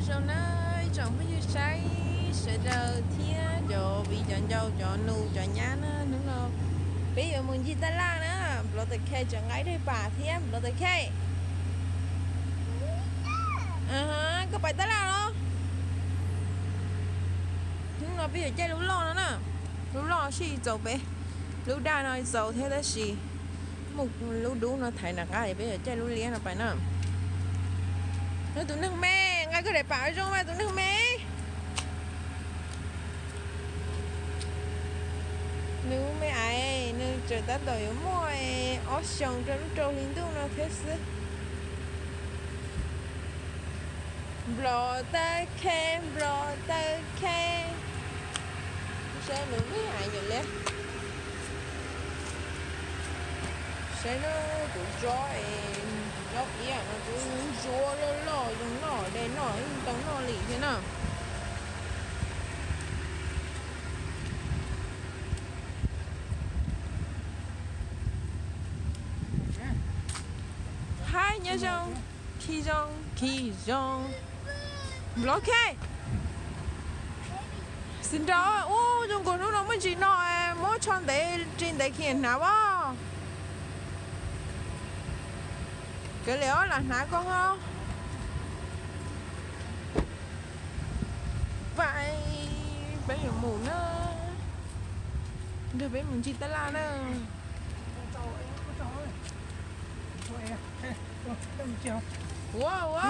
Zoo na, ib tsoom phooj ywg saib sawv daws thiab cov viv cov ncaus cov nus cov nyab na, hnub no peb yuav mus ncig taj laj na, Nplov Tav Khej tseem nqa ib daim pam thiab Nplov Tav Khej. Koj pais taj laj los? Hnub no peb yuav caij lub loj no na, lub loj sij txaus peb, lub daj no txaus thiab tab sis muaj lub dub no thaiv nram qab, peb yuav caij lub liab no pais na. Tus neeg me, nqa koj daim pam zoo mas tus neeg me. Nws me aiv, nws tseem tab tom yuav muaj ob xyoos rau lub rau hli ntuj no thiab xwb. Nplov Tav Khej, Nplov Tav Khej. Saib nws me aiv nyob li. Saib na, tus tsob, tus tsob iab no twb ntsuab loj loj zoo noj, de noj yeej tau noj li thiab na. Haib nyob zoo, khi zoo, khi zoo. Nplov Khej, xis nraus ub, zoo nkaus hnub no muaj ntsis no, muab tsho ntev ris ntev khiav hnav as. Kav liam os, lam hnav koj ho. Pais, peb yuav mus na, nrog peb mus ncig taj laj na. Ua ua.